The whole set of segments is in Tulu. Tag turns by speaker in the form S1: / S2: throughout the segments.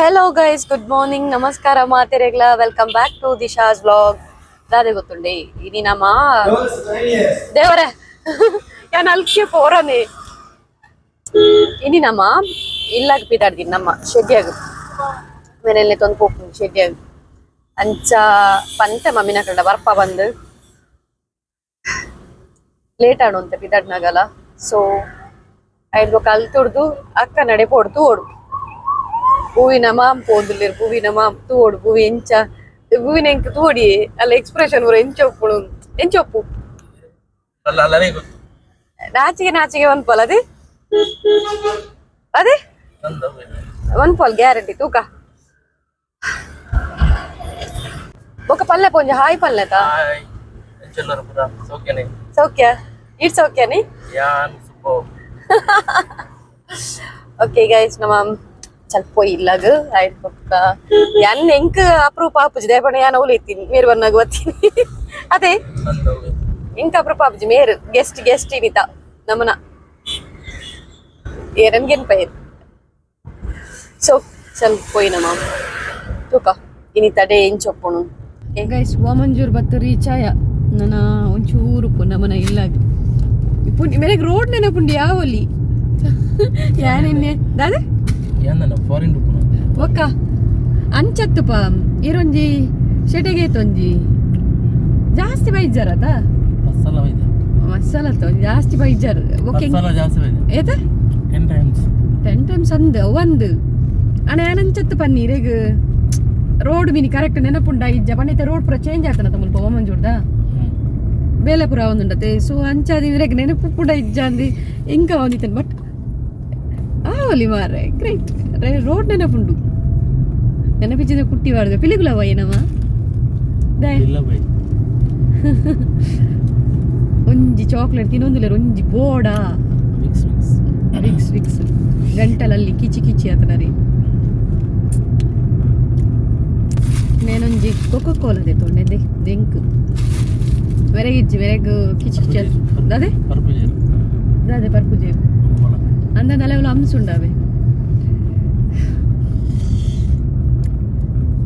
S1: Hello guys, good morning, ನಮಸ್ಕಾರ ಮಾತೆರೆಗ್ಲ. Welcome back to Disha's vlog. ದಾದೆ ಗೊತ್ತುಂಡೆ ಇನಿ ನಮ್ಮ ದೇವರೇ ಯಾನ್ ಅಲ್ಕೆ ಪೋರನೆ. ಇನಿ ನಮ್ಮ ಇಲ್ಲಾಗ ಪಿದಾಡ್ದಿನಿ ನಮ್ಮ ಶೆಡ್ಯಾಗ ಮೇನೆಲ್ನೆ ತೊಂದು ಪೋಪುಂಡು ಶೆಡ್ಯಾಗ ಅಂಚ ಪಂತೆ ಮಮ್ಮಿನ ಕಂಡ ಬರ್ಪ ಬಂದು ಲೇಟ್ ಆಣು ಅಂತ ಪಿದಾಡ್ನಾಗಲ. ಸೊ ಐದು ಕಲ್ತುಡ್ದು ಅಕ್ಕ ನಡೆ ಪೋಡ್ತು ಓಡು ಹೂವಿನ ಮಾಮ್ ಪೋಂದುಲ್ಲೆರ್. ಹೂವಿನ ಮಾಮ್ ತೂವೊಡು, ಹೂವಿ ಎಂಚ ಹೂವಿನ ಎಂಕ್ ತೂವೊಡಿ ಅಲ್ಲ ಎಕ್ಸ್ಪ್ರೆಷನ್ ಪೂರ ಎಂಚ ಉಪ್ಪುಡು ಎಂಚ ಉಪ್ಪು.
S2: ಅಲ್ಲ ಅಲ್ಲನೇ ಗೊತ್ತು.
S1: ನಾಚಿಗೆ ನಾಚಿಗೆ ಒನ್ಪಲ್ ಅದೇ ಅದೇ.
S2: ನಂದು.
S1: ಒನ್ಪಲ್ ಗ್ಯಾರಂಟಿ ತೂಕ ಬೊಕ ಪಲ್ಲೆ ಪೊಂಜಿ ಹಾಯ್ ಪಲ್ಲೆತಾ.
S2: ಹಾಯ್, ಎಂಚೆಲ್ಲರು ಪೂರ ಸೌಖ್ಯನೇ?
S1: ಸೌಖ್ಯ, it ಸೌಖ್ಯನೇ.
S2: ಯಾನ್ super.
S1: Okay guys, ನಮ್ಮ ಸ್ವಲ್ಪ ಇಲ್ಲಗ ಆಯ್ತು ಪಕ್ಕ ಯಾನ್ ಎಂಕ್ ಅಪ್ರೂಪ್ ಆಪುಜಿ ದೇಪಣ ಯಾನ್ ಓಲಿತ್ತೀನಿ ಮೇರ್ ಬನ್ನಾಗ ಬತ್ತೀನಿ ಅದೇ.
S2: ನಂದು.
S1: ಎಂಕ್ ಅಪ್ರೂಪ್ ಆಪುಜಿ ಮೇರ್ ಗೆಸ್ಟ್ ಗೆಸ್ಟ್ ಇನಿತ ನಮನ ಏರನ್ಗೆನ್ ಪೈರ್. ಸೊ ಚಲ್ ಪೋಯಿ ನಮ್ಮ ತೂಕ ಇನಿತ ಡೇ ಎಂಚೊಪ್ಪುಣು. ಗೈಸ್, ವಾಮಂಜೂರ್ ಬತ್ತ ರೀಚ್ ಆಯ. ನನ್ನ ಒಂಚೂರು ಉಪ್ಪು ನಮನ ಇಲ್ಲಾಗ ಇಪ್ಪು ಮೇರೆಗೆ ರೋಡ್ ನೆನಪುಂಡು ಯಾವಲ್ಲಿ ಯಾನೆನ್ನೆ ದಾದೆ.
S2: ಯಾನ್ ಫಾರಿನ್ ಉಪ್ಪುನ.
S1: ಒಕ್ಕ ಅಂಚತ್ತುಪ ಇರೊಂಜಿ ಶೆಟೆಗೇತೊಂಜಿ ಜಾಸ್ತಿ ಬೈಜಾರತ.
S2: ಮಸಾಲ ಬೈದೆ.
S1: ಮಸಾಲ ಒಂಜಿ ಜಾಸ್ತಿ ಬೈಜಾರ್ ಓಕೆ.
S2: ಮಸಾಲ ಜಾಸ್ತಿ ಬೈದೆ.
S1: ಏತ?
S2: 10 ಟೈಮ್ಸ್.
S1: 10 ಟೈಮ್ಸ್ ಅಂದ್ ಒಂದು ಅಣ್ಣ ಯಾನಂಚತ್ತು ಪನ್ನಿ ಇರೆಗ್ road mini correct ನೆನಪುಂಡ ಇಜ್ಜ ಪನ್ನಿತ ರೋಡ್ ಪೂರ ಚೇಂಜ್ ಆತನ ಮುಲ್ಪ ಓಮಂಜೂರ್ದ ಬೇಲೆ ಪೂರ ಒಂದುಂಡತೆ. ಸೊ ಅಂಚಾದಿ ಇರೆಗ್ ನೆನಪು ಪೂಡ ಇಜ್ಜ ಅಂದಿ ಇಂಕ ಒಂದಿತ್ತನ್ ಬಟ್ ಆವಲಿ ಮಾರ್ರೆ, ಗ್ರೇಟ್ ರೋಡ್ ನೆನಪುಂಡು. ನೆನಪಿಚ್ಚಿದ ಕುಟ್ಟಿ ಬಾರ್ದು ಪಿಲಿಗುಲವ ಏನವ ದಾಯೆ?
S2: ಇಲ್ಲ ಬೈ.
S1: ಒಂಜಿ ಚಾಕ್ಲೇಟ್ ತಿನ್ನೊಂದಿಲ್ಲ ಒಂಜಿ ಬೋಡ.
S2: Mix mix.
S1: Mix mix ಗಂಟಲಲ್ಲಿ ಕಿಚಿ ಕಿಚಿ ಆತನರಿ. నేనొంజి కోకో కోలా తెತ್ತೊಂಡೆ ದೆಂಕ್ ವೆರಗಿಜ್ಜಿ ವೆರಗ್ ಕಿಚಿ ಕಿಚಿ ದಾದೆ.
S2: ಪರ್ಪು ಜೇರು.
S1: ದಾದೆ ಪರ್ಪು ಜೇರು? ಅಂದ ನಲೆವಲ ಅಂಶ ಉಂಡಾವೆ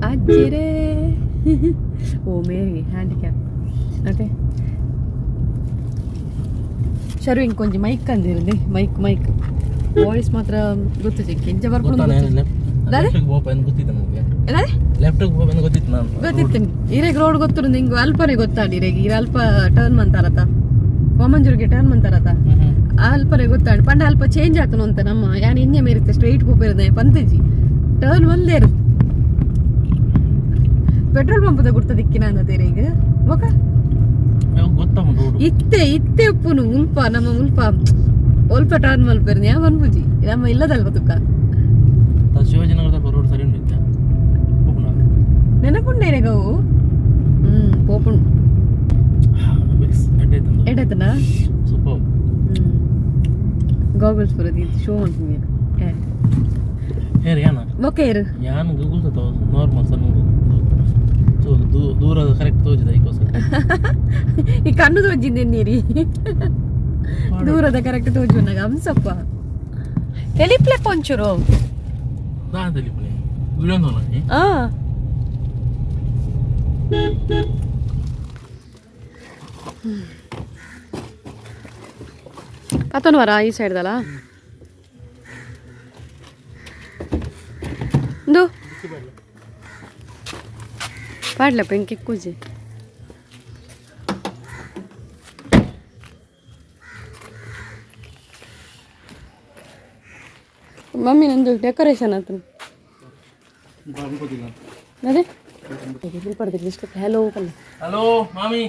S1: ಅಜ್ಜಿರೇ. ಓ ಮೇರಿ ಹ್ಯಾಂಡಿಕ್ಯಾಪ್ ಅದೇ ಶರು ಇಂಕೊಂಜಿ ಮೈಕ್ ಅಂದಿರಂದೆ mic mic voice ಮಾತ್ರ ಗೊತ್ತು ಚಿಕ್ಕಿ ಇಂಚ ಬರ್ಕೊಂಡು. ದಾದೆ?
S2: ಲೆಫ್ಟ್ ಹೋಪ ಅಂತ ಗೊತ್ತಿತ್ತು ನನಗೆ.
S1: ದಾದೆ?
S2: ಲೆಫ್ಟ್ ಹೋಪ ಅಂತ ಗೊತ್ತಿತ್ತು ನಾನು.
S1: ಗೊತ್ತಿತ್ತು ಇರೆಗ್ ರೋಡ್ ಗೊತ್ತಿರು ನಿಂಗೆ ಅಲ್ಪನೆ ಗೊತ್ತಾಂಡಿ ಇರೆಗ್ ಇರ ಅಲ್ಪ ಟರ್ನ್ ಮಂತಾರತ ವಾಮಂಜೂರಿಗೆ ಟರ್ನ್ ಮಂತಾರತ. ಅಲ್ಪನೆ ಗೊತ್ತಾಂಡ್ ಪಂಡ ಅಲ್ಪ ಚೇಂಜ್ ಆತನು ಅಂತ ನಮ್ಮ ಯಾನ್ ಇಂಜೆ ಮೇರಿತ್ತೆ ಸ್ಟ್ರೈಟ್ ಪೋಪಿರದೆ ಪಂತಜಿ ಟರ್ನ್ ಒಂದೇರು ಪೆಟ್ರೋಲ್ ಪಂಪದ ಗುರ್ತ ದಿಕ್ಕಿನ ಅಂದ ಈಗ ಮೊಕ.
S2: ಗೊತ್ತಾ ರೋಡ್?
S1: ಇತ್ತೆ ಇತ್ತೆ ಉಪ್ಪುನು ಮುಲ್ಪ ನಮ್ಮ ಮುಲ್ಪ ಒಲ್ಪ ಟರ್ನ್ ಮಲ್ಪೆರ್ನ ಯಾ ಮನ್ಪುಜಿ ನಮ್ಮ ಇಲ್ಲದಲ್ಪ ತುಕ್ಕ.
S2: ಶಿವಾಜಿನಗರದ ರೋಡ್ ಸರಿ ಉಂಟು ಹೋಪುನ.
S1: ನೆನಪುಂಡೇನೆ ಗವು ಹ್ಮ್ ಪೋಪುಂಡು.
S2: ಮಿಕ್ಸ್ ಅಡ್ಡೆ ತಂದು.
S1: ಎಡತನಾ?
S2: ಸೂಪರ್.
S1: ಗಾಗಲ್ಸ್ ಬರೋದು ಇದು ಶೋ ಮನ್ಪುಂಡು.
S2: ಹೇರ್ ಯಾನ.
S1: ಓಕೆ ಇರು.
S2: ಯಾನ್ ಗೂಗಲ್ ತೋ ನಾರ್ಮಲ್ ಸಣ್ಣ ದೂರ ಕರೆಕ್ಟ್ ತೋಜಿದ ಈಕೋಸ್ಕರ.
S1: ಈ ಕಣ್ಣು ತೋಜಿಂದೆ ನೀರಿ ದೂರದ ಕರೆಕ್ಟ್ ತೋಜು ನಾಗ ಹಂಸಪ್ಪ ತೆಲಿಪ್ಲೆ ಕೊಂಚೂರು.
S2: ದಾದಲ್ಲಿ ಪುಣೆ ವಿಡಿಯೋ ತೋಲ.
S1: ಆ ಪತ್ತೊಂದು ಈ ಸೈಡ್ದಲ್ಲ ಇಂದು ಪಾಡ್ಲ ಪೆಂಕಿ ಕೂಜಿ. ಮಮ್ಮಿ ನಂದು ಡೆಕೋರೇಷನ್ ಆತು. ಅದೇ ಹಲೋ ಪಲ್ಲ.
S2: ಹಲೋ ಮಾಮಿ.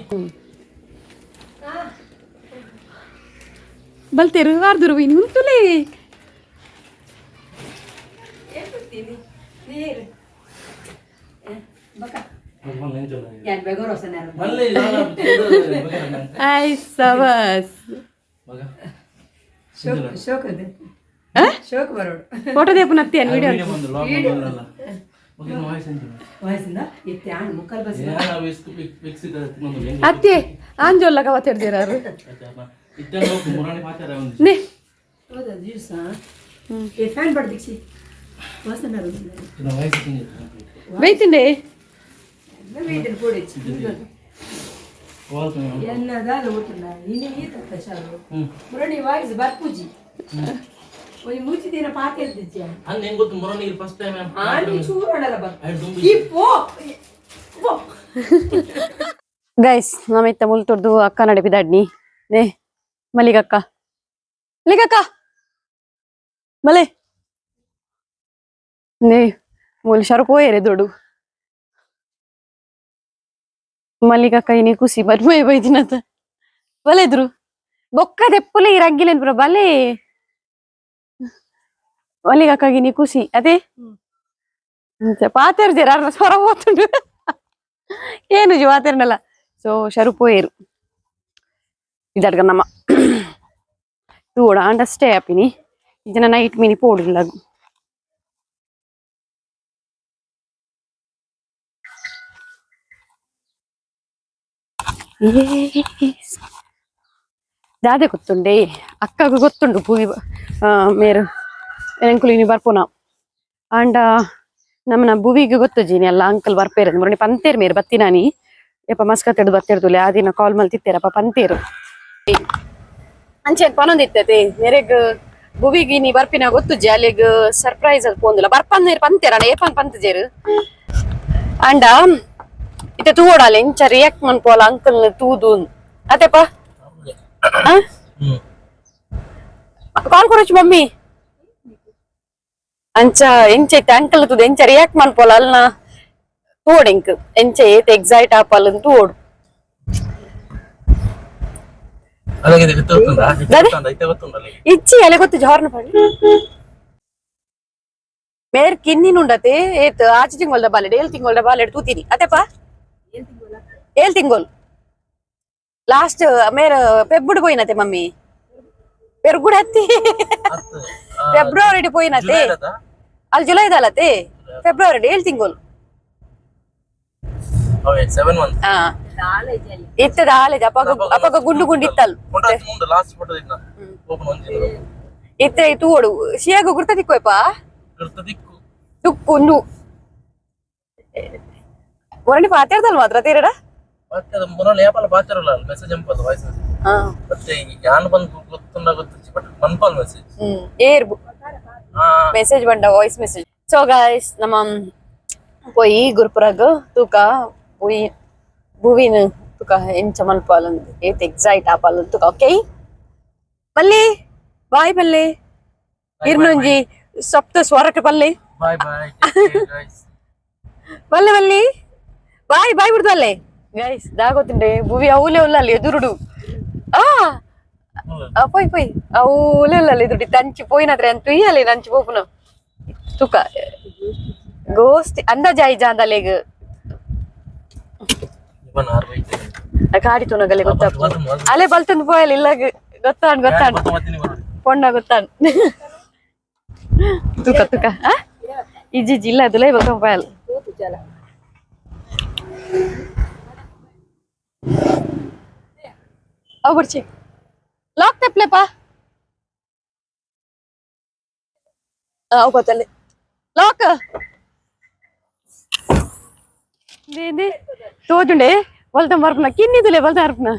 S1: ಬಲ್ತೇರು ವಾರ್ದುರು ಇನ್ನು ಉಂಟುಲೇ. I ಸಬಸ್ ಫೋಟೋ ದೇಪು ನತ್ತಿ ವಿಡಿಯೋ. ಅತ್ತೆ ಆಂಜೋಲ್ಲ ಕವತ್ತಿಡ್ದಿರಾರು ನೇ.
S3: ಫ್ಯಾನ್ ಪಡ್ದಿಕ್ಷಿ.
S1: ಬೈತಿಂಡೆ.
S2: ಅಂದ್ ಹೆಂಗ್ ಗೊತ್ತು ಮೊರನಿಗೆ ಫಸ್ಟ್ ಟೈಮ್?
S1: ಗೈಸ್, ನಮ್ಮಿತ್ತ ಮುಲ್ತುರ್ದು ಅಕ್ಕ ನಡಿಪಿದಾಡ್ನಿ ನೇ ಮಲ್ಲಿಗಕ್ಕ, ಮಲ್ಲಿಗಕ್ಕ, ಮಲೆ ನೇ ಮೂಲು ಶರು ಪೋಯೆರೆ ದೊಡು ಮಲ್ಲಿಗಕ್ಕ. ಇನಿ ಖುಷಿ ಬರ್ಮೋಯ್ ಬೈದಿನತ ಬಲೆದ್ರು ಬೊಕ್ಕ ದೆಪ್ಪುಲೆ ಈ ರಗ್ಗಿಲೇನ್ ಪುರ ಬಲೆ ಮಲ್ಲಿಗಕ್ಕಾಗಿ ನೀ ಖುಷಿ ಅದೇ ಪಾತೆರ್ ಜೇರ್ ಅರ್ನ ಸ್ವರ ಹೋತುಂಡು ಏನು ಜಿ ಪಾತೆರ್ನಲ್ಲ. ಸೊ ಶರು ಪೋಯೆರು ಇದಾಡ್ಗ ನಮ್ಮ ತೂಡ ಅಂಡ ಸ್ಟೇ ಆಪಿನಿ ಜನ ನೈಟ್ ಮಿನಿ ಪೋಡಿಲ್ಲ. ದಾದೆ ಗೊತ್ತುಂಡೆ ಅಕ್ಕಗೂ ಗೊತ್ತುಂಡು ಪೂವಿ ಮೇರು ಎಂಕುಲು ಇನಿ ಬರ್ಪುನ. ಆಂಡ ನಮ್ಮನ ಭುವಿಗೆ ಗೊತ್ತು ಜೀನಿ ಅಲ್ಲ ಅಂಕಲ್ ಬರ್ಪೇರು ಮುರಣಿ ಪಂತೇರು ಮೇರು ಬತ್ತಿನಾನಿ ಯಪ್ಪ ಮಸ್ಕತ್ತೆಡ್ ಬತ್ತಿರ್ದುಲೆ ಆ ದಿನ ಕಾಲ್ ಮಲ್ತಿತ್ತೇರಪ್ಪ ಪಂತೇರು ಅಂಚೆ ಪನೊಂದಿತ್ತತೆ ಮೇರೆಗ್ ಭುವಿಗೆ ಇನಿ ಬರ್ಪಿನ ಗೊತ್ತುಜ್ಜಿ. ಅಲ್ಲಿಗ್ ಸರ್ಪ್ರೈಸ್ ಅದು ಪೋಂದಿಲ್ಲ ಬರ್ಪಂದೇರು ಪಂತೇರ ಅಣ್ಣ ಏಪನ್ ಪಂತಜೇರು. ಅಂಡ ಇತ್ತೆ ತೂವೊಡಾಲೆ ಎಂಚ ರಿಯಾಕ್ಟ್ ಮನ್ಪೋಲ ಅಂಕಲ್ ತೂದು ಅತೆಪ. ಕಾಲ್ ಕೊರಚು ಮಮ್ಮಿ. ಅಂಚ ಎಂಚ ಇತ್ತೆ ಅಂಕಲ್ ತೂದು ಎಂಚ ರಿಯಾಕ್ಟ್ ಮನ್ಪೋಲ ಅಲ್ನ ತೂವೊಡು. ಎಂಕ್ ಎಂಚ ಏತ್ ಎಕ್ಸೈಟ್ ಆಪಲ್ ಅಂತ ತೂವೊಡು.
S2: అలాగే ಗೊತ್ತುಂಟಾ?
S1: ದಾದೆ?
S2: అయితే ಗೊತ್ತುಂಡಲ್ಲ.
S1: ಇಚ್ಚಿ ಅಲೆ ಗೊತ್ತು ಜಾರ್ನ ಪಡಿ ಮೇರ್ ಕಿನ್ನಿನುಂಡತೆ ಏತ್ ಆಚೆ ತಿಂಗೊಲ್ದ ಬಾಲೆಡ್ ಏಳ್ ತಿಂಗೊಲ್ದ ಬಾಲೆಡ್ ತೂತೀನಿ ಅತೆಪ. ಏಳ್ ತಿಂಗೊಲ್ ಲಾಸ್ಟ್ ಮೇರ್ ಪೆಬ್ಬುಡು ಪೋಯಿನತೆ ಮಮ್ಮಿ, ಪೆರ್ಗುಡು ಹತ್ತಿ ಫೆಬ್ರವರಿ ಪೋಯಿನತೆ. ಅಲ್ಲಿ ಜುಲೈದಲ್ಲತೆ, ಫೆಬ್ರವರಿ ಏಳ್ ತಿಂಗೊಲ್.
S2: 7 ಮಂತ್.
S1: ಹಾ, ಇತ್ತದ ಆಲೇಜ್ ಅಪಗ ಅಪಗ ಗುಂಡು ಗುಂಡು ಇತ್ತಲ್.
S2: ಲಾಸ್ಟ್ ಫೋಟೋ ಓಪನ್ ಒಂಜಿ.
S1: ಇತ್ತೆ ತೂವೊಡು ಶಿಯಾಗ ಗುರ್ತ ತಿಕ್ಕೋಯಪ್ಪ.
S2: ದಿಕ್ಕು.
S1: ತುಕ್ಕು ಒಂದು ಒರಣಿ ಪಾತೇರ್ದಲ್ ಮಾತ್ರ ತೇರಡ.
S2: ಮತ್ತೆ ಅದು ಮೊನ್ನೆ ಏಪಲ್ಲ ಪಾತಿರಲ್ಲ ಮೆಸೇಜ್ ಅಂಪಲ್ಲ ವಾಯ್ಸ್ ಮೆಸೇಜ್. ಮತ್ತೆ ಯಾನ್ ಬಂದು ಗೊತ್ತುಂಡ ಗೊತ್ತಿಜ್ಜಿ, ಬಟ್ ಮನ್ಪಾಲ್ ಮೆಸೇಜ್.
S1: ಏರ್ ಮೆಸೇಜ್ ಬಂಡ ವಾಯ್ಸ್ ಮೆಸೇಜ್. ಸೊ ಗಾಯ್ಸ್, ನಮ್ಮ ಪೋಯಿ ಗುರುಪುರಗ್ ತೂಕ ಪೋಯಿ ಭುವಿನ ತುಕ ಎಂಚ ಮನ್ಪಾಲಂದ್ ಏತ್ ಎಕ್ಸೈಟ್ ಆಪಾಲ ತುಕ. ಓಕೆ ಪಲ್ಲಿ, ಬಾಯ್ ಪಲ್ಲೆ. ಇರ್ನೊಂಜಿ ಸಪ್ತ ಸ್ವರಕ್ಕೆ ಪಲ್ಲೆ.
S2: Bye bye guys.
S1: ಬಲ್ಲೆ ಬಲ್ಲಿ ಬಾಯ್ ಬಾಯ್ ಬಿಡ್ದು ಅಲ್ಲೇ. ಗೈಸ್, ದಾಗೋತಿಂಡೆ ಭುವಿ ಅವಲೇ ಉಲ್ಲಲ್ಲಿ ಎದುರುಡು ಆ ಆ, ಪೋಯ್ ಪೋಯ್ ಅವಲೇ ಉಲ್ಲಲ್ಲಿ ಎದುರುಡಿ ತಂಚಿ ಪೋಯಿನದ್ರೆ ಅಂತ ತುಯ್ಯಲೆ ನಂಚಿ ಪೋಪುನ ತುಕ ಗೋಸ್ತಿ ಅಂದಾಜ್ ಆಯಿ ಜಾಂದಲೆಗ್.
S2: ಇವನ್ ಆರ್ ಬೈತೆ.
S1: ಕಾಡಿ ತುನಗಲೆ ಗೊತ್ತಾಪ ಅಲೆ ಬಲ್ತಂದು ಪೋಯಲ್ ಇಲ್ಲ. ಗೊತ್ತಾಣ್ ಗೊತ್ತಾಣ್ ಪೊಣ್ಣ ಗೊತ್ತಾಣ್. ತುಕ ತುಕ ಆ ಇಜ್ಜಿ ಇಜ್ಜಿ ಇಲ್ಲ ದುಲೈ ಬೊಕ್ಕ ಪೋಯಲ್. ಅವು ಬಡ್ಚಿ ಲಾಕ್ ತಪ್ಪಲೆಪ್ಪ. ಅವು ಗೊತ್ತಲ್ಲಿ ಲಾಕ್ ತೋಜುಂಡೆ ಬಲ್ತ ಮರ್ಪುನ ಕಿನ್ನಿದುಲೆ ಬಲ್ತ ಅರ್ಪುನ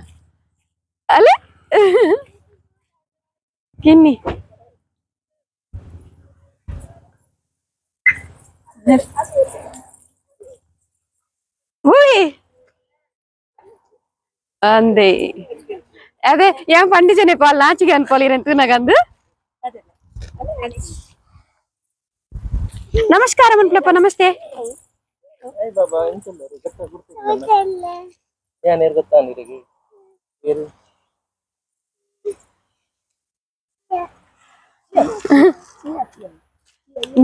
S1: ಅಲೆ ಕಿನ್ನಿ. ಉಯ್ ಅಂದೆ ಅದೇ ಏನ್ ಪಂಡಿಜನೆ ಪಾಲ್ ನಾಚಿಗೆ ಅನ್ಪಾಲಿರ ತೂನಗಂದು. ನಮಸ್ಕಾರ ಮನ್ಪ್ಲಪ್ಪ, ನಮಸ್ತೆ.
S2: ಏನ್ ಗೊತ್ತಾ ನೀರಿಗೆ ಏರು.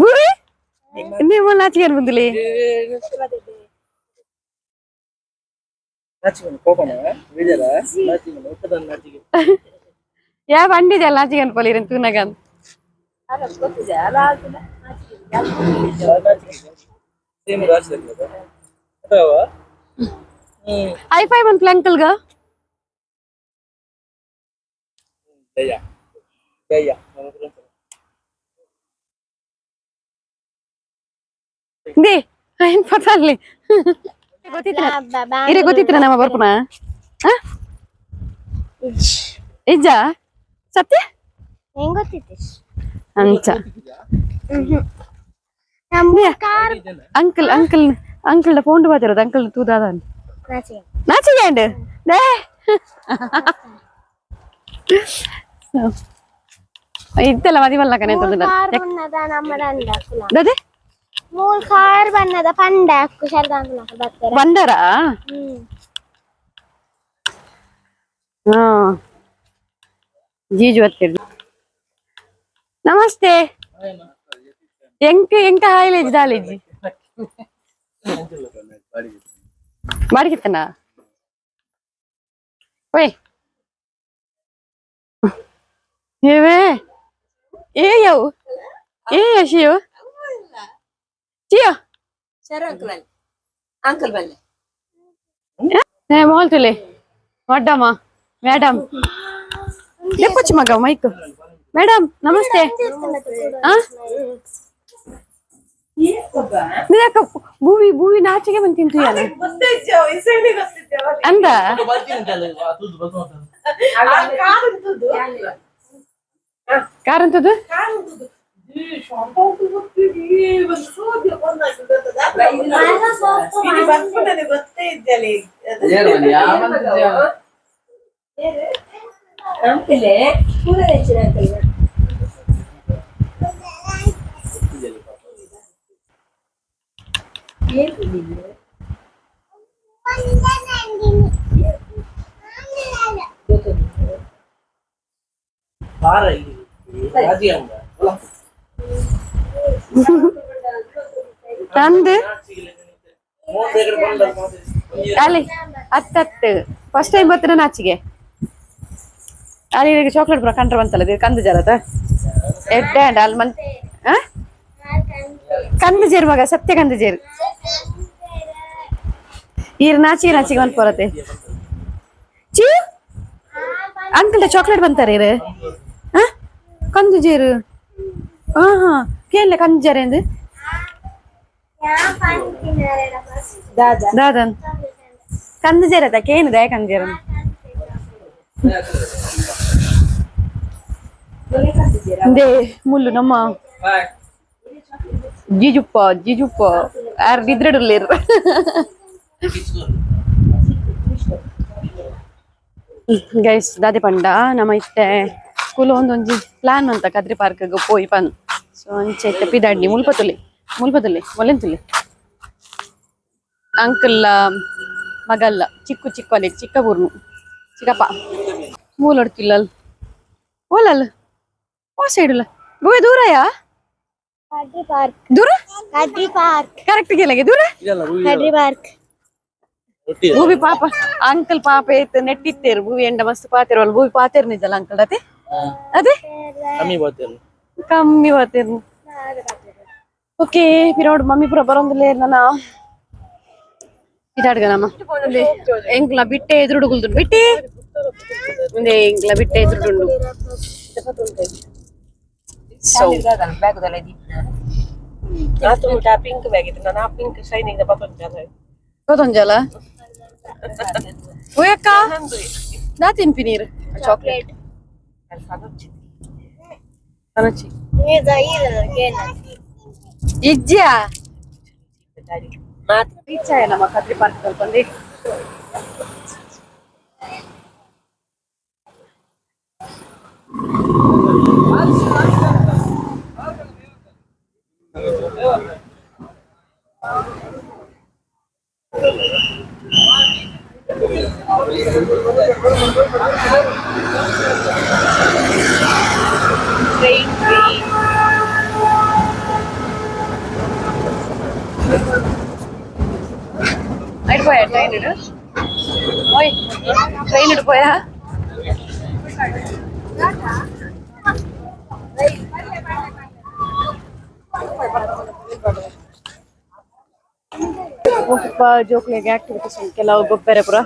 S1: ಗುರಿ ನೀವು ನಾಚಿಗೆ ಬಂದಿಲ್ಲ.
S2: ನಾಚಿಗೆ ಕೋಪನ ವಿಜಯದ ನಾಚಿಗೆ ಒಕ್ಕದ ನಾಚಿಗೆ.
S1: ಯಾ ಬಂಡಿಜಲ್ಲ ನಾಚಿಗೆ ಅನ್ಪಾಲಿರ ತೂನಗಂದು.
S2: ಸೇಮ್ ರಾಶಿ ಅಥವಾ
S1: ಹೈ ಫೈ ಮನ್ಪ್ಲ ಅಂಕಲ್ಗ.
S2: ದಯ್ಯ ದಯ್ಯ.
S1: They ಏನ್ ಪತಲ್ಲಿ ಗೊತ್ತಿತ್ರ ಇರೇ ಗೊತ್ತಿತ್ರ ನಮ್ಮ ಬರ್ಪುನ ಇಜ್ಜ ಸತ್ಯ
S3: ಹೆಂಗ್ ಗೊತ್ತಿತ್ತು
S1: ಅಂಚ
S3: ನಮ್ಮ car
S1: uncle uncle uncle phone ಬಾತಿರೋದು uncle ತೂದಾದ ನಾಚಿಗೆ they ಇತ್ತಲ್ಲ ಮದಿಮಲ್ಲ ಕಣೆ ತಂದ
S3: ಕಾರ್ ಬಣ್ಣದ ನಮ್ಮ ದಂಡ
S1: ಅದೇ
S3: ಮೂಲ್ ಕಾರ್ ಬಣ್ಣದ ಪಂಡ ಕುಶಾಲದ ಬರ್ತಾರೆ
S1: ಬಂದರಾ ಹಾ ಜೀಜು ಹತ್ತಿರ ನಮಸ್ತೆ ಎಂಕ ಎಂಕ ಹಾಯ್ಲೇಜ್ ದಾಲೇಜಿ ಬಾಡಿಗೆತ್ತನ ಓಯ್ ಏವೇ ಏ ಯವು ಏ ಶಿವ ಚಿಯೋ
S4: ಅಂಕಲ್ ಬಲ್ಲೆ
S1: ಏ ಮೋಲ್ತುಲೆ ವಡ್ಡಮ್ಮ ಮೇಡಮ್ ಲೆಪ್ಪಚ್ಚು ಮಗ ಮೈಕ್ ಮೇಡಮ್ ನಮಸ್ತೆ ಆ ನಿನಕ ಭೂವಿ ಭೂವಿ ನಾಚಿಗೆ ಬಂದು ತಿಂತು ಯಾನ ಅಂದ ಕಾರ್ ಅಂತದ್ದು
S4: ಅಂಕಲ್ ಪೂರ ಹೆಚ್ಚಿನ ಅಂಕಲ್.
S1: ತಂದು ಅಲ್ಲಿ ಹತ್ತತ್ತು ಫಸ್ಟ್ ಟೈಮ್ ಬರ್ತೀರ ನಾಚಿಗೆ ಅಲ್ಲಿ ಚಾಕ್ಲೇಟ್ ಬರೋ ಕಂಡ್ರೆ ಬಂತಲ್ಲ ಇದು ಕಂದು ಜರದ ಎಡ್ಡೆ ಅಂಡ್ ಅಲ್ಲಿ ಮನ್ ಆ? ಕಂದು ಜೇರು ಮಗ ಸತ್ಯ ಕಂದು ಜೇರು ಈರ್ ನಾಚಿಗೆ ನಾಚಿಗೆ ಬಂದ್ ಪೊರತೆ ಚೀ ಅಂಕಲ್ ಚಾಕ್ಲೇಟ್ ಬಂತಾರೆ ಇರು ಆ? ಕಂದು ಜೇರು ಹಾ ಹಾ ಕೇಳಲೆ ಕಂದು ಜೇರು ಎಂದು ದಾದನ್ ಕಂದು ಜೇರತ ಕೇನಿದೆ ಕಂದು ಜೇರು they ಮುಳ್ಳು ನಮ್ಮ ಜೀಜುಪ್ಪ ಜೀಜುಪ್ಪ ಯಾರು ನಿದ್ರೆಡುಲ್ಲೇರು ಗೈಸ್ ದಾದೆ ಪಂಡ ನಮ್ಮ ಇತ್ತೆ ಸ್ಕೂಲ್ ಒಂದೊಂಜಿ ಪ್ಲಾನ್ ಅಂತ ಕದ್ರಿ ಪಾರ್ಕ್ ಪೋಯಿ ಪನ್ ಸೊ ಅಂಚೆ ಇತ್ತೆ ಪಿದಾಡ್ನಿ ಮುಲ್ಪತುಲಿ ಮುಲ್ಪತುಲಿ ಮೊಲೆಂತುಲಿ ಅಂಕಲ್ ಮಗಲ್ಲ ಚಿಕ್ಕು ಚಿಕ್ಕು ಅಲ್ಲಿ ಚಿಕ್ಕ ಬೂರ್ನು ಚಿಕ್ಕಪ್ಪ ಮೂಲೊಡ್ತಿಲ್ಲ ಓಲಲ್ಲ ಓ ಸೈಡುಲ್ಲ ಗೋವೆ ದೂರಯಾ
S3: ಕದ್ರಿ ಪಾರ್ಕ್
S1: ದೂರ
S3: ಕದ್ರಿ ಪಾರ್ಕ್
S1: ಕರೆಕ್ಟ್ ಗೆಲಗೆ ದೂರ
S3: ಕದ್ರಿ ಪಾರ್ಕ್
S1: ಭೂಮಿ ಪಾಪ ಅಂಕಲ್ ಪಾಪ ಏತ್ ನೆಟ್ಟಿತ್ತೇರು ಭೂವಿ ಎಂಡ ಮಸ್ತ್ ಪಾತಿರವಲ್ಲ ಭೂವಿ ಪಾತೇರ್ ನಿಜಲ್ಲ ಅಂಕಲ್ ಅದೇ ಅದೇ
S2: ಕಮ್ಮಿ ಬಾತಿಲ್ಲ.
S1: ಕಮ್ಮಿ ಪಾತೇರು. ಓಕೆ ಪಿರೋಡ್ ಮಮ್ಮಿ ಪುರ ಬರೋಂದಿಲ್ಲ ನನ್ನ ಇದಾಡ್ಗ ನಮ್ಮ ಎಂಕ್ಲ ಬಿಟ್ಟೆ ಎದುರುಡುಗುಲ್ದು ಬಿಟ್ಟೆ ಮುಂದೆ ಎಂಕ್ಲ ಬಿಟ್ಟೆ ಎದುರುಡುಂಡು. ಸೊ
S4: pink bag ಇತ್ತು ನಾನು ಆ ಪಿಂಕ್ ಶೈನಿಂಗ್ ಪತ್ತೊಂದು.
S1: ಗೊತ್ತೊಂಜಲ ಓಯಕ್ಕ ನಾ ತಿನ್ಪಿ ನೀರು ಚಾಕ್ಲೇಟ್ ಅನಚಿ ಇಜ್ಜಿಯಾ ರೀಚ್ ಆಯ ನಮ್ಮ ಕದ್ರಿ ಪಾರ್ಕ್ ಕಲ್ಪಂದಿ. అయిపోయా ట్రైన్ ఓయ్ ట్రైన్ పోయా. ಒಪ್ಪ ಜೋಕ್ಲೆಗ್ ಆಕ್ಟಿವಿಟೀಸ್ ಉಂಟು ಕೆಲವು ಗೊಬ್ಬರ ಪುರ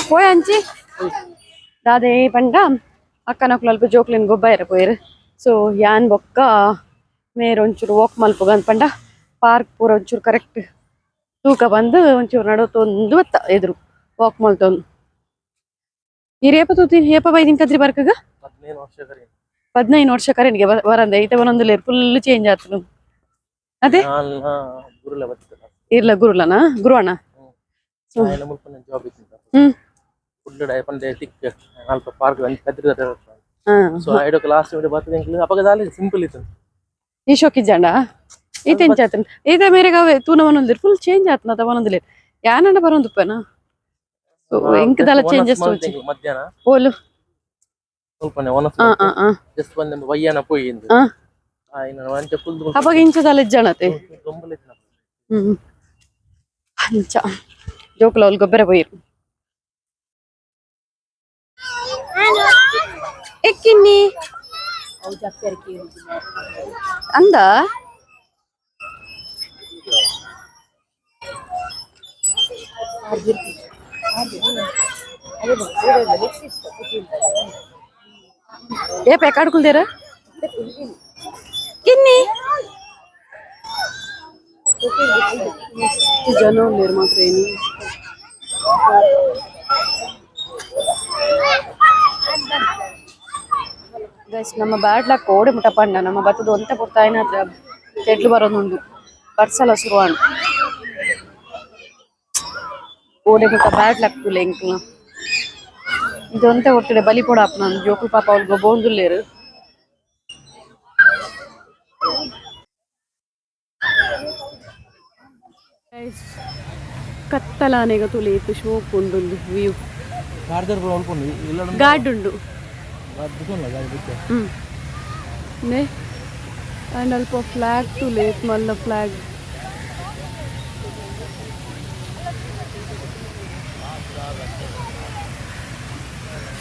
S1: ಪೋಯ್ ಅಂಚಿ ದಾದೆ ಪಂಡ ಅಕ್ಕನಕುಲು ಅಲ್ಪ ಜೋಕ್ಲೆನ್ ಗೊಬ್ಬರ ಪೋಯೆರ್. ಸೊ ಯಾನ್ ಬೊಕ್ಕ ಮೇರ್ ಒಂಚೂರು ವಾಕ್ ಮಲ್ಪುಗ ಪಂಡ ಪಾರ್ಕ್ ಪೂರ ಒಂಚೂರು ಕರೆಕ್ಟ್ ತೂಕ ಬಂದು ಒಂಚೂರು ನಡತೊಂದು ಬತ್ತ ಎದುರು ವಾಕ್ ಮಲ್ತೊಂದು. ಈರ್ ಏಪ ತೂತಿನಿ, ಏಪ ಬೈದಿನ ಕದ್ರಿ ಪಾರ್ಕ್ಗ?
S2: 15 ವರ್ಷ ಕರಿ.
S1: 15 ವರ್ಷ ಕರೆನ್ಗೆ ಬರಂದೆ. ಈತ ಒಂದೊಂದು ಫುಲ್ ಚೇಂಜ್ ಆತನು ಅದೇ.
S2: ಗುರುಲ ಬರ್ತದ.
S1: ಇರ್ಲ ಗುರುಲನಾ, ಗುರುವಣ್ಣ.
S2: ఆయన ಮುಲ್ಪ ಜಾಬ್ ಇತ್ತು. ಫುಲ್ ಪಂಡೆ ತಿಕ್ ಅಲ್ಪ ಪಾರ್ಕ್ ಕದ್ರಿ. ಸೊ ಐಡೋಕ್ ಲಾಸ್ಟ್ ಬರ್ತದೆ ಅಪಗ ದಾಲಿ ಸಿಂಪಲ್ ಇತ್ತು.
S1: ಈ ಶೋಕಿಜ್ಜಾಂಡ ಈತ ಎಂಚ ಆತನ ಈತ ಮೇರೆಗೆ ಅವೆ ತೂನ ಒಂದೊಂದು ಫುಲ್ ಚೇಂಜ್ ಆತನ ಅದ ಒಂದೊಂದು ಯಾನಂಡ ಬರೋಂದುಪ್ಪನ. ಸೊ ಎಂಕ್ ದಾಲ ಚೇಂಜಸ್ ತೋಚಿ.
S2: ಮಧ್ಯಾಹ್ನ.
S1: ಓಲು?
S2: ಸ್ವಲ್ಪನೆ ಒನ್
S1: ಆ ಆ ಆ
S2: ಜಸ್ಟ್ ಬಂದ ವಯ್ಯಾನ ಪೋಯಿ. ఆయన ಅಂಚ ಫುಲ್.
S1: ಅವಾಗ ಇಂಚ ದಾಲ ಇಜ್ಜಾಣತೆ.
S2: ದೊಂಬಲ ಇತ್ತು.
S1: ಅಂಚ ಜೋಕುಲ ಅವ್ಲು ಗೊಬ್ಬರ ಪೋಯಿರು ಎಕ್ಕಿನ್ನಿ ಅಂದ. ఏ పెకాడుకులు కిన్ని జనం లేరు మా ట్రైన్. ಗೈಸ್, ನಮ್ಮ ಬ್ಯಾಡ್ ಲಕ್ ಓಡೆ ಮುಟ್ಟ ಪಂಡ ನಮ್ಮ ಬತ್ತದ ಒಂತೆ ಪೊರ್ತಾಯಿನ ಹತ್ರ ತೆಡ್ಲು ಬರೋದುಂಡು, ಬರ್ಸಲ ಶುರುವಾಂಡ್. ಓಡೆ ಮುಟ್ಟ ಬ್ಯಾಡ್ ಲಕ್ ತುಲೆ ಎಂಕ್ಲ. ಇದು ಒಂತೆ ಒಟ್ಟಡೆ ಬಲಿ ಪೋಡ ಆಪುನ ಜೋಕುಲು ಪಾಪ ಅವ್ಲು ಗೊಬ್ಬೊಂದುಲ್ಲೆರ್. ಕತ್ತಲಾನೆಗ ತುಲೆ ಇತ್ತು ಶೋಕ್ ಉಂಡು ವ್ಯೂ.
S2: ಚಾರ್ಜರ್ ಪೂರ ಉಲ್ಪುಂಡು ಇಲ್ಲ?
S1: ಗಾಡ್ ಉಂಡು. ನೆ ಅಂಡ್ ಅಲ್ಪ ಫ್ಲಾಗ್ ತುಲೆ ಮಲ್ಲ ಫ್ಲಾಗ್.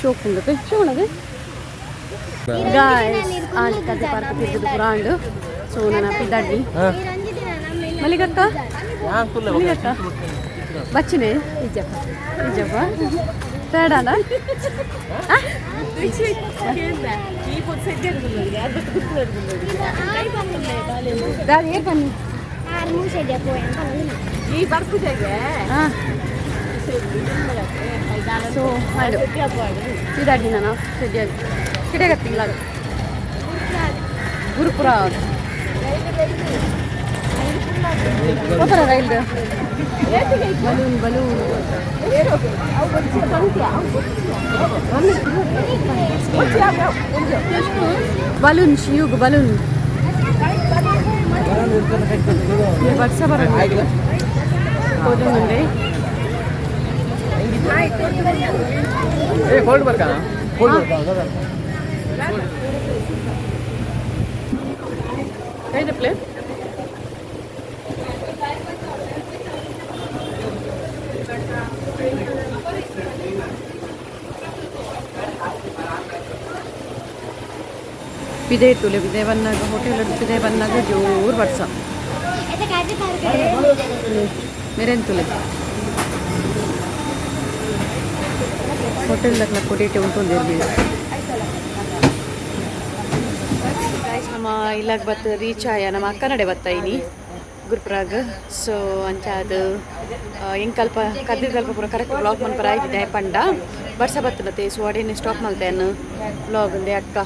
S1: ಶೋಕ್ ಉಂಡತೆ ಶೋಣದೆ. ಗಾಯ್ಸ್, ಆಂಡ್ ಕದ್ರಿ ಪಾರ್ಕ್ ತಿರ್ಗದು ಪುರ ಆಂಡ್. ಸೊ ನನ್ನ ಪಿದಾಡ್ನಿ ಮಲ್ಲಿಗಕ್ಕ. ಮಲ್ಲಿಗಕ್ಕ ಬಚ್ಚಿನೆ ಇಜ್ಜಪ್ಪ ಇಜ್ಜಪ್ಪ ತೇಡಾನ. ದಾದ ಏರ್ ಬನ್ನಿ. ಸೊ ಆಯ್ತು, ಇದಾಗಿ ನಾನು ಸರಿಯಾಗಿ ಕಿಡಿಯಾಗತ್ತಿಲ್ಲ. ಗುರುಪುರ ಹೋಗ್ತಾರ rail. Balloon balloon balloon ಶಿಯುಗ್ balloon. ವರ್ಷ ಬರೋದು ತೋಜೊಂದುಂಡೆ.
S2: ಕೋಲ್ಡ್ ಬರ್ಕಾ?
S1: ಕೈದ ಪ್ಲೇಟ್ ಪಿದೆ ತುಲೆ ಪಿದೆ ಬನ್ನಾಗ ಹೋಟೆಲ್ ಪಿದೆ ಬನ್ನಾಗ ಜೋರು ಬರ್ಸ. ಮೆರೆನ್ ತುಲೆ ಹೋಟೆಲ್ ದಕ್ಲ ಕೊಡಿಟೆ ಉಂಟು. ನಮ್ಮ ಇಲ್ಲಾಗ ಬತ್ತು ರೀಚ್ ಆಯ, ನಮ್ಮ ಅಕ್ಕ ನಡೆ ಬತ್ತ ಇನಿ ಗುರುಪುರಾಗ್. ಸೊ ಅಂಚ ಅದು ಎಂಕಲ್ಪ ಕದ್ರಿ ಕಲ್ಪ ಪೂರ ಕರೆಕ್ಟ್ ಬ್ಲಾಗ್ ಮನ್ಪರ ಆಯ್ತಿದೆ ಪಂಡ ಬರ್ಸ ಬತ್ತಲತೆ. ಸೊ ಅಡೇನೆ ಸ್ಟಾಪ್ ಮಲ್ತೇನು ಬ್ಲಾಗ್ ಉಂದೆ ಅಕ್ಕ.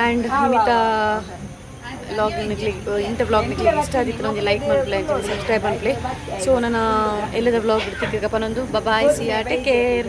S1: ಆ್ಯಂಡ್ ಇನ್ನಿತ ವ್ಲಾಗ್ ನಿಕ್ಲಿಗ್ ಇಂಥ ವ್ಲಾಗ್ ನಿಕ್ಲಿಗ್ ಇಷ್ಟ ಆದಿತ್ತು ಒಂಜಿ ಲೈಕ್ ಮಲ್ಪುಲೆ, ಅಂಚನೆ ಸಬ್ಸ್ಕ್ರೈಬ್ ಮಲ್ಪುಲೆ. ಸೊ ನನ್ನ ಎಲ್ಲದ vlog ತಿಕ್ಕಗಪ್ಪನೊಂದು. Bye, see ya, take care.